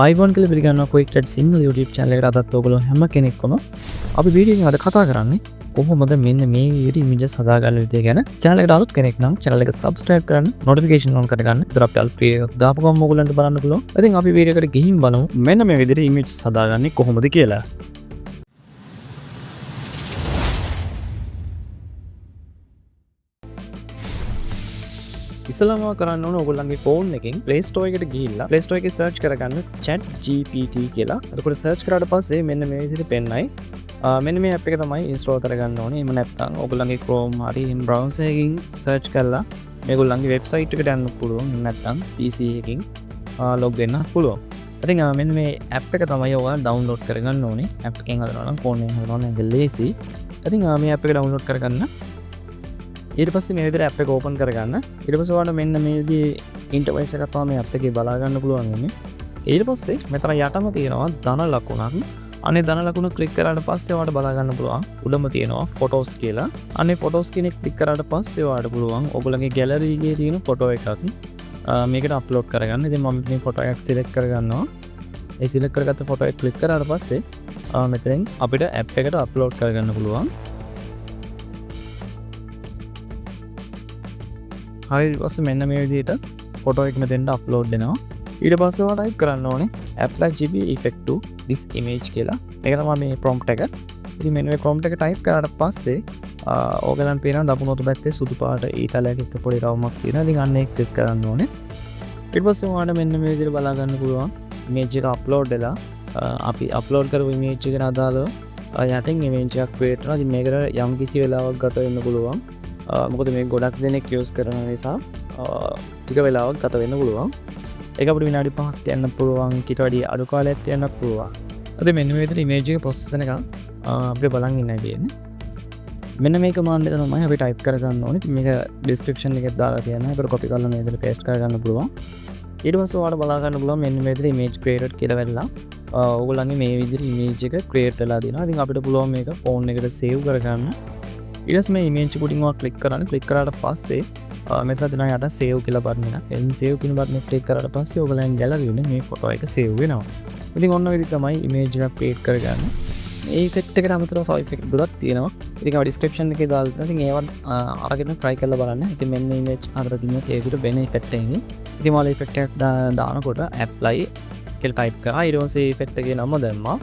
ආයුබෝවන් කියලා පිළිගන්නවා quick chat Sinhala YouTube channel එකට අදත් ඔයගොල්ලෝ හැම කෙනෙක්වම. අපි වීඩියෝ එකෙන් අද කතා කරන්නේ කොහොමද මෙන්න මේ විදිහට ඉමේජස් හදාගන්න විදිය ගැන. චැනල් එකට අලුත් කෙනෙක් නම් චැනල් එක සබ්ස්ක්‍රයිබ් කරන්න, නොටිෆිකේෂන් ඔන් කරගන්න. ඒතර අපි අලුත් වීඩියෝ එකක් දාපු ගමන් ඔයගොල්ලන්ට බලන්න පුළුවන්. ඉතින් අපි වීඩියෝ එකට ගිහින් බලමු මෙන්න මේ විදිහට ඉමේජස් හදාගන්නේ කොහොමද කියලා. ඉස්සෙල්ලාම කරන්න ඕන ඔයගොල්ලන්ගේ ෆෝන් එකෙන් Play Store එකට ගිහිල්ලා Play Store එකේ සර්ච් කරගන්න Chat GPT කියලා. එතකොට සර්ච් කරාට පස්සේ මෙන්න මේ විදිහට පෙන්නයි. මෙන්න මේ ඇප් එක තමයි ඉන්ස්ටෝල් කරගන්න ඕනේ. එහෙම නැත්නම් ඔයගොල්ලන්ගේ Chrome හරි එහෙම බ්‍රවුසර් එකකින් සර්ච් කරලා මේගොල්ලන්ගේ වෙබ්සයිට් එකට යන්න පුළුවන්. එහෙම නැත්නම් PC එකකින් ලොග් වෙන්න පුළුවන්. ඉතින් මෙන්න මේ ඇප් එක තමයි ඔයාලා ඩවුන්ලෝඩ් කරගන්න ඕනේ. ඇප් එකෙන් හදනවා නම් ෆෝන් එකෙන් හදනවා නම් ඒක ලේසි. ඉතින් මේ ඇප් එක ඩවුන්ලෝඩ් කරගන්න. ඊට පස්සේ මේ විදිහට ඇප් එක ඕපන් කරගන්න. ඊට පස්සේ ඔයාලට මෙන්න මේ විදිහේ ඉන්ටර්ෆේස් එකක් තමයි මේ ඇප් එකේ බලා ගන්න පුළුවන් වෙන්නේ. ඊට පස්සේ මෙතන යටම තියෙනවා ධන ලකුණක්. අනේ ධන ලකුණ ක්ලික් කරාට පස්සේ ඔයාලට බලා ගන්න පුළුවන් උඩම තියෙනවා ෆොටෝස් කියලා. අනේ ෆොටෝස් කියන එක ක්ලික් කරාට පස්සේ ඔයාලට පුළුවන් ඔයගොල්ලන්ගේ ගැලරි එකේ තියෙන ෆොටෝ එකක් මේකට අප්ලෝඩ් කරගන්න. ඉතින් මම මේ ෆොටෝ එකක් සිලෙක්ට් කරගන්නවා. ඒ සිලෙක්ට් කරගත්ත ෆොටෝ එක ක්ලික් කරාට පස්සේ මෙතෙන් අපිට ඇප් එකට අප්ලෝඩ් කරගන්න පුළුවන්. හරි, ඊට පස්සේ මෙන්න මේ විදිහට ෆොටෝ එක මෙතෙන්ට අප්ලෝඩ් වෙනවා. ඊට පස්සේ ඔයාලා ටයිප් කරන්න ඕනේ apply GB effect to this image කියලා. මේක තමයි මේ ප්‍රොම්ප්ට් එක. ඉතින් මෙන්න මේ ප්‍රොම්ප්ට් එක ටයිප් කරාට පස්සේ ඕගලන්ට පේනවා දකුණු අත පැත්තේ සුදු පාට ඊතලයක එක පොඩි රවුමක් තියෙනවා. ඉතින් අන්න ඒක ක්ලික් කරන්න ඕනේ. ඊට පස්සේ ඔයාලට මෙන්න මේ විදිහට බලා ගන්න පුළුවන් ඉමේජ් එක අප්ලෝඩ් වෙලා, අපි අප්ලෝඩ් කරපු ඉමේජ් එකට අදාළව යටින් ඉමේජ් එකක් ක්‍රියේට් වෙනවා. ඉතින් මේකට යම් කිසි වෙලාවක් ගත වෙන්න පුළුවන්. මොකද මේ ගොඩක් දෙනෙක් යූස් කරන නිසා ටික වෙලාවක් ගත වෙන්න පුළුවන්. ඒක අපිට විනාඩි 5ක් යන්න පුළුවන්, ඊට වැඩිය අඩු කාලයක් යන්න පුළුවන්. අද මෙන්න මේ විදිහට ඉමේජ් එක ප්‍රොසෙස් වෙනකන් අපිට බලන් ඉන්නයි තියෙන්නේ. මෙන්න මේ කමාන්ඩ් එක තමයි අපි ටයිප් කරගන්න ඕනේ. ඉතින් මේක ඩිස්ක්‍රිප්ෂන් එකෙත් දාලා තියෙනවා. ඒකට කොපි කරලා මේ විදිහට පේස්ට් කරගන්න පුළුවන්. ඊට පස්සේ ඔයාලට බලා ගන්න පුළුවන් මෙන්න මේ විදිහට ඉමේජ් ක්‍රියේටඩ් කියලා වෙලා, ඕගොල්ලන්ගේ මේ විදිහට ඉමේජ් එක ක්‍රියේට් වෙලා තියෙනවා. ඉතින් අපිට පුළුවන් මේක ෆෝන් එකට සේව් කරගන්න. ඊට පස්සේ මේ ඉමේජ් එක උඩින් ඔයා ක්ලික් කරන්න. ක්ලික් කරාට පස්සේ මෙතන තියෙනවා යට සේව් කියලා බටන් එකක්. එන් සේව් කියන බටන් එක ක්ලික් කරාට පස්සේ ඔයගොල්ලන් ගැලරි වෙන මේ ෆොටෝ එක සේව් වෙනවා. ඉතින් ඔන්න ඔය විදිහට තමයි ඉමේජ් එකක් ක්‍රියේට් කරගන්නේ. මේ ඉෆෙක්ට් එකට අමතරව තව ඉෆෙක්ට් ගොඩක් තියෙනවා. ඉතින් ඔය ඩිස්ක්‍රිප්ෂන් එකේ දාලා තියෙනවා. ඉතින් ඒවත් අරගෙන try කරලා බලන්න. ඉතින් මෙන්න මේ ඉමේජ් අතර තියෙන ඒ විදිහට වෙන ඉෆෙක්ට් එකකින්. ඉතින් ඔයාලා ඉෆෙක්ට් එකක් දානකොට apply කියලා ටයිප් කරා. ඊට පස්සේ ඉෆෙක්ට් එකේ නම දැම්මා.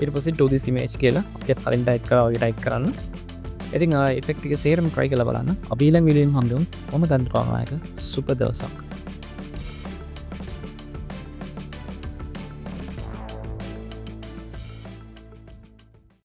ඊට පස්සේ to this image කියලා අපි කලින් ටයිප් කරා වගේ ටයිප් කරන්න. ඉතින් ඉෆෙක්ට් එක සේරම try කරලා බලන්න. අපි ඊළඟ වීඩියෝ එකෙන් හම්බෙමු. මම දන්නවා සුබ දවසක්.